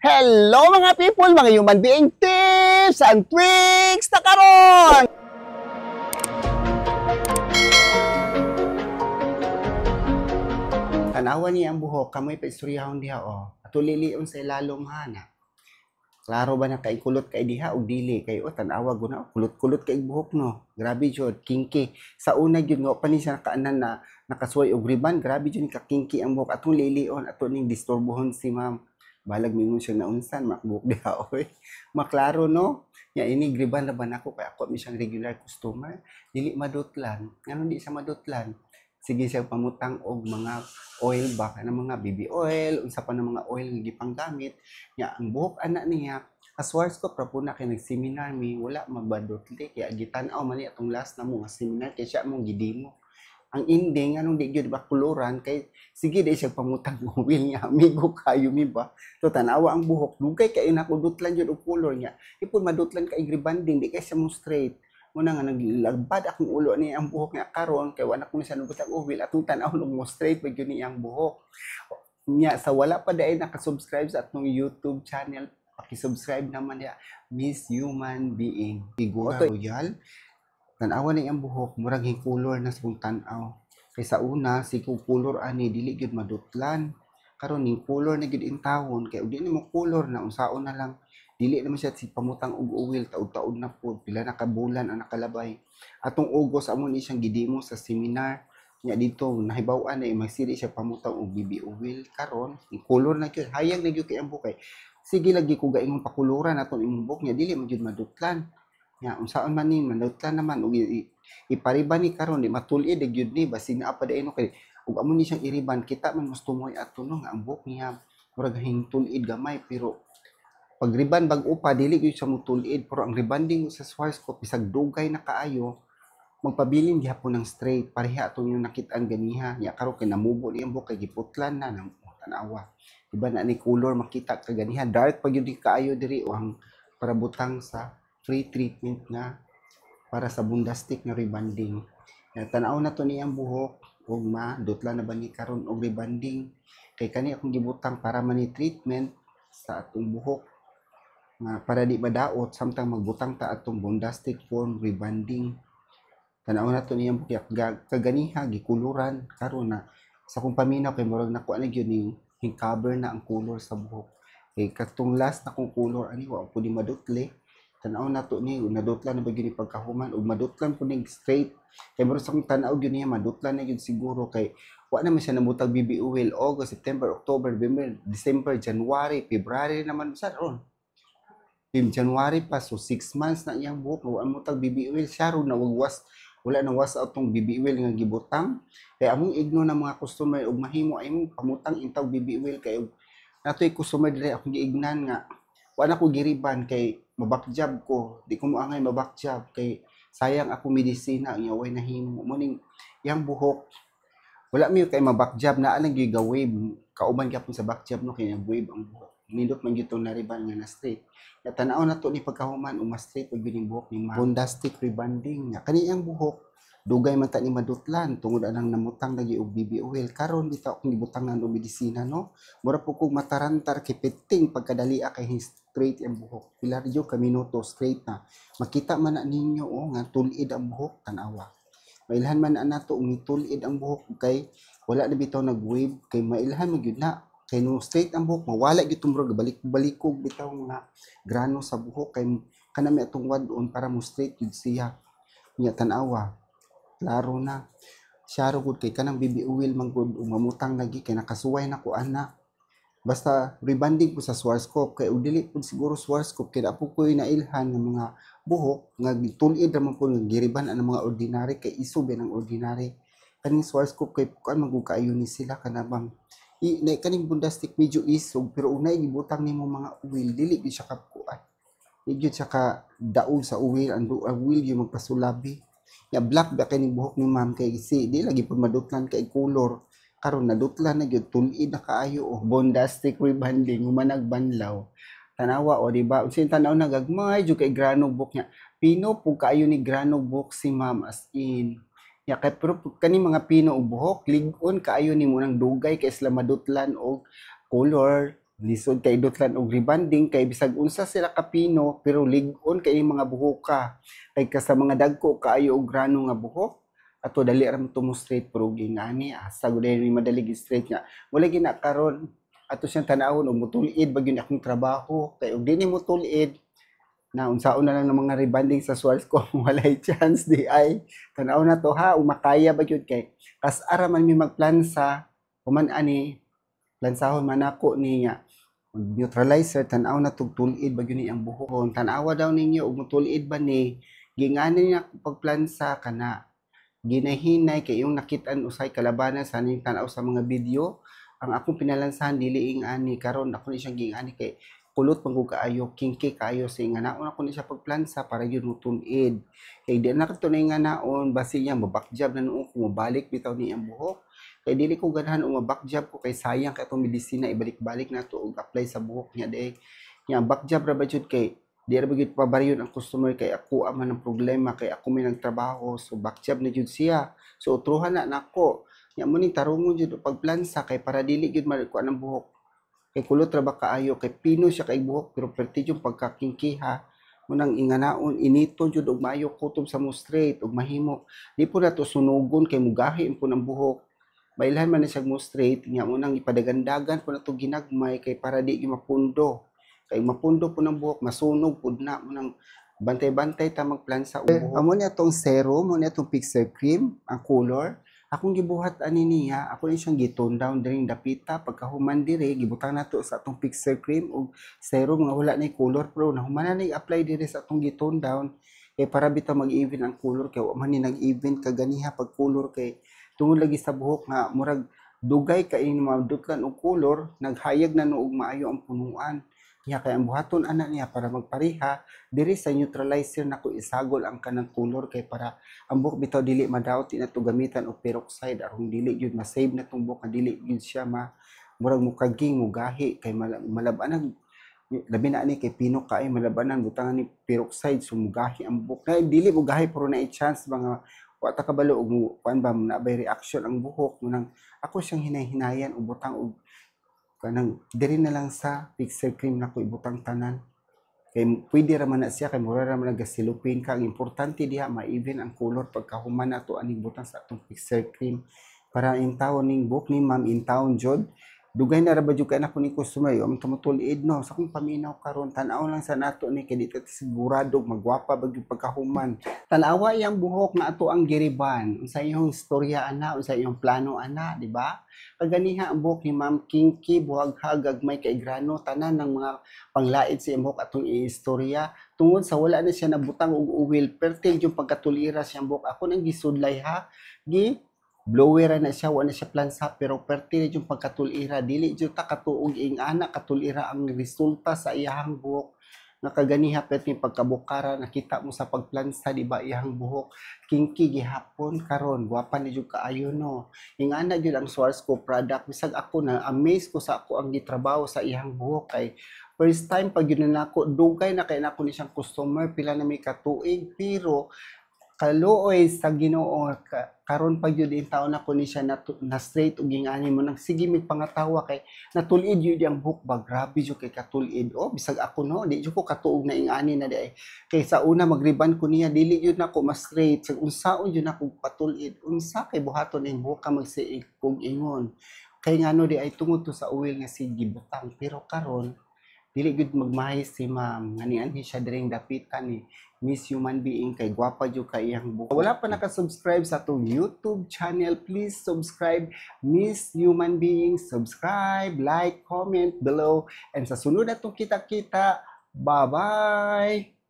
Hello, mga people, mga human being, tips and tricks na karon. Tanawa niya ang buhok, kamoy pa istoryahon diha oh. Ato lilion sa ilalom hana. Klaro ba na kay kulot kay diha og dili kay oh, tan-awa guna, kulot-kulot kay buhok no. Grabe jud, kinky. Sa una gyud nga pa ni siya nakaanan na nakasuway og riban, grabe jud ka kinky ang buhok. Atong lilion, ato ning disturbohon si ma'am. Balag mingon siya naunsan makbuhok diha oy. Maklaro no. Nya ini griban na ba nako kay ako mi siyang regular customer. Dili madutlan. Ngano di siya madutlan? Sige siya pamutang og mga oil ba kanang mga baby oil, unsa pa ng mga oil nga gipanggamit. Nya ang buhok ana niya, Schwarzkopf ra po na kay nag-seminar mi, wala magbadutli kaya gitan-aw man ni atong last na mo nga seminar kay siya mong gidimo. Ang ending anong di gyud ba kuluran kay sige di siya pamutang oil niya, amigo kayo mi ba. So tan-awa ang buhok, dugay kay nako dutlan jud og color niya. Ipon madutlan kay rebanding, di kay siya mo straight. Muna nga naglabad akong ulo ni ang buhok niya karon kay wala ko ni siya nabutang oil, atong tan-aw mo straight pa gyud ni ang buhok. Nya sa wala pa dai naka-subscribe sa atong YouTube channel, paki-subscribe naman diha, Miss Human Being. Igora Royal. Tan-awa ni ang buhok, murag color na sa kong tan-aw. Kay sa una, si kong color ani dili gyud madutlan. Karon ning color na gyud intawon kay og di nimo color na unsaon na lang. Dili naman siya si pamutang og oil, taud-taud na pod, pila na ka bulan ang nakalabay. Atong August amo ni siyang gidemo sa seminar. Nya dito nahibaw-an na magsili siya pamutang og baby oil karon, ning color na gyud, hayag na gyud kay ang buhok kay sige lagi ko gaingon pakuluran aton imong buhok nya dili man gyud madutlan. Nya unsaon man ni madutlan naman og ipariban ni karon di matul-id gyud ni basig naa pa diay no kay ug amo ni siyang iriban kita man mas tumoy ato no nga ang buhok niya murag hingtul-id gamay, pero pag riban bag-o pa dili gyud siya motul-id, pero ang rebanding sa Schwarzkopf bisag dugay na kaayo magpabilin gihapon ng straight pareha atong yung nakit-an ganiha. Nya karon kay namubo ni ang buhok kay giputlan na nang oh, tan-awa diba na ni color makita ka ganiha, dark pa gyud kaayo diri o ang para butang sa free treatment nga para sa bondastic nga rebanding. Nya tan-aw na to niyang buhok ug madutlan na ba ni karon og rebanding kay kani akong gibutang para man ni treatment sa atong buhok nga para di madaot samtang magbutang ta atong bondastic form rebanding. Tan-aw na to niyang buhok kaganiha gikuluran karon na sa akong paminaw kay murag nakuha na gyud ning cover na ang color sa buhok. Kay katong last na kong color ani wa pud madutli. Tan-aw na to ni nadutlan na ba gyud ni pagkahuman ug madutlan pud ning straight kay murag sa akong tan-aw gyud niya madutlan na gyud siguro kay wa naman siya nabutag baby oil August, September, October, November, December, January, February naman sa ron. January pa, so 6 months na iyang buhok wa mo tag baby oil siya ron na wagwas, wala na was out tong baby oil nga gibutang. Kay among igno ng mga customer og mahimo ay mong pamutang intaw baby oil kay og natoy customer dire akong giignan nga wa na ko giriban kay mabakjob ko, di ko moangay mabakjob kay sayang ako medisina nya way nahimo mo ning iyang buhok. Wala mi kay mabakjob na lang gyud ga-wave kauban gyapon sa backjob no kay nag-wave ang buhok. Nindot man gyud tong nariban nga na straight. Ya tan-aw na to ni pagkahuman ug mas straight pag gyud buhok ni ma'am. Bondastic rebanding nga kani ang buhok dugay man ta ni madutlan tungod anang namutang lagi og baby oil karon bitaw akong gibutangan og medisina no. Mura po kog matarantar kay piting pagkadalia kay straight ang buhok. Pila ra jud ka minuto straight na. Makita man na ninyo oh nga tul-id ang buhok, tan-awa. Mailhan man na nato og tul-id ang buhok kay wala na bitaw nag-wave kay mailhan man gyud na. Kay no straight ang buhok mawala gyud tong murag balik-balikog bitaw nga grano sa buhok kay kanami atong wad-on para mo straight gyud siya. Nya tan-awa. Klaro na. Siya ra gud kay kanang baby oil man gud ug mamutang lagi kay nakasuway na ko ana. Basta rebanding ko sa Schwarzkopf kay og dili pud siguro Schwarzkopf kay na po koy nailhan nga mga buhok nga tul-id ra man pud nga giriban ang mga ordinary kay iso ba ng ordinary. Kaning Schwarzkopf kay kuan man gud kaayo ni sila kanabang i na kaning bondastic medyo isog pero unay gibutang nimo mga oil dili gyud siya kakuan. Di gyud siya ka daog sa oil, ang oil gyud magpasulabi. Ya black ba kay ning buhok ni ma'am kay si di lagi pud madutlan kay color. Karon nadutlan na gyud, tul-id na kaayo oh. Bondastic rebanding human nagbanlaw. Tanawa o di ba? Unsa tanaw na gagmay jud kay grano buhok niya. Pino pud kaayo ni grano buhok si ma'am as in. Ya kay pero kani mga pino og buhok lig-on kaayo nimo nang dugay kay sila madutlan og color. Lisod kay dutlan og rebanding kay bisag unsa sila kapino, pero lig-on kay mga buhoka. Kay ka sa mga dagko kaayo og grano nga buhok, ato dali ra mo mo straight, pero gingani asa gud ni madali straight nga. Wala gina karon ato siyang tan-awon og mutulid ba gyud akong trabaho, kay og dili mo tulid na, unsaon na lang ng mga rebanding sa Schwarzkopf, walay chance di ay. Tan-aw na to ha, umakaya ba gyud, kay kas-ara man mi magplansa human ani, plansahon man ako niya neutralizer. Tan-aw na tug tulid ba gyud ni ang buhok. Tan-awa daw ninyo og mutulid ba ni. Gingani niya pagplansa kana ginahinay kay yung nakitaan usay kalabanan sa ning tan-aw sa mga video. Ang akong pinalansahan dili ing ani. Karon ako ni siyang giingani kay kulot man kaayo, kinky kaayo sa nga naon ako ni siya pagplansa para yun mutulid, kay di na kadto na nga naon, basi niya mabakjab na noon kung mabalik bitaw ni ang buhok, kay dili ko ganahan og mabakjab ko, kay sayang kay atong medisina, ibalik-balik na to og apply sa buhok niya day nya. Bakjab ra ba jud, kay di ra ba gyud pabaryon ang customer, kay ako man ang problema, kay ako may nagtrabaho, so bakjab na jud siya. So utruhan na nako nya mo ning tarungon jud pagplansa kay para dili gyud makuha ng buhok, kay kulot ra ba kaayo, kay pino siya kay buhok, pero perti yung pagkakingkiha mo nang inganaon initon jud og maayo kutob sa mo straight og mahimo. Di po na to sunugon kay mugahi po ng buhok. Bailhan man na siya mo straight nya mo nang ipadagandagan po na to ginagmay kay para di gyud mapundo, kay mapundo po ng buhok, masunog pud na. Mo nang bantay-bantay ta magplansa og buhok. Amo ni atong serum, mo ni atong fixer cream. Ang color akong gibuhat ani niya, ako ni siyang gi-tone down diring dapita. Pagkahuman dire, gibutang nato sa atong fixer cream og serum nga wala nay color, pero nahuman na ni apply dire sa atong gi-tone down kay para bitaw mag-even ang color, kay wa man ni nag-even kaganiha pag color, kay tungod lagi sa buhok nga murag dugay kay madutlan og color, naghayag na no og maayo ang punuan niya. Kay ang buhaton ana niya para magpareha, diri sa neutralizer nako isagol ang kanang color kay para ang buhok bitaw dili madaot. Di na to gamitan og peroxide aron dili gyud ma-save na tong buhok nga dili gyud siya ma murag mukaging mugahi, kay malabanan, labi na ani kay pino kay malabanan, butangan ni peroxide, so mugahi ang buhok na. Dili mugahi pero na chance mga wa ta kabalo og kuan ba na bay reaction ang buhok mo. Nang ako siyang hinay-hinayan og butang og kanang diri na lang sa fixer cream nako ibutang tanan, kay pwede ra man na siya, kay mura ra man nagasilupin ka. Ang importante diha, ma-even ang color pagkahuman nato aning butang sa atong fixer cream para in taon ning buhok ni ma'am in taon jud. Dugay na ra ba jud kay nako ni customer ang tumutulid no sa akong paminaw karon. Tan-aw lang sa nato ni kay di ta sigurado magwapa ba gyud pagkahuman. Tan-awa iyang buhok na ato ang giriban. Unsa iyong istorya ana? Unsa iyong plano ana, di ba? Kaganiha ang buhok ni ma'am, kinky, buhaghag, gagmay kay grano, tanan ng mga panglait sa iyang buhok atong iistorya. Tungod sa wala na siya nabutang og oil, pertil yung pagkatulira siyang buhok. Ako nang gisudlay ha, gi blower na siya, wala na siya plansa, pero perti yung pagkatulira. Dili jud ta katuog ing ana katulira ang resulta sa iyahang buhok. Nakaganiha perti pagkabukara, nakita mo sa pagplansa, di ba, iyahang buhok kinky gihapon. Karon gwapa ni jud kaayo no. Ing ana jud ang Schwarzkopf product. Bisag ako na amaze ko sa ako ang gitrabaho sa iyahang buhok, kay first time pag yun na nako, dugay na kay nako ni siyang customer, pila na may katuig, pero kaluoy sa Ginoo, karon pag yun in taon ako ni siya na straight ug ingani mo nang sige mig pangatawa kay natulid yun ang buhok ba. Grabe jud kay katulid. Oh, bisag ako no, di jud ko katuog na ingani na di ay. Kay sa una magriban ko niya, dili jud nako mas straight. Sa unsaon jud nako patulid, unsa kay buhaton ning buhok ka magsiig kog ingon, kay ngano di ay tungod to sa oil nga sige butang. Pero karon dili gud magmahis si ma'am ngani, anhi siya diring dapitan ni Miss Human Being kay gwapa jud kay iyang buhok. Wala pa naka-subscribe sa atong YouTube channel, please subscribe Miss Human Being, subscribe, like, comment below, and sa sunod atong kita-kita, bye-bye.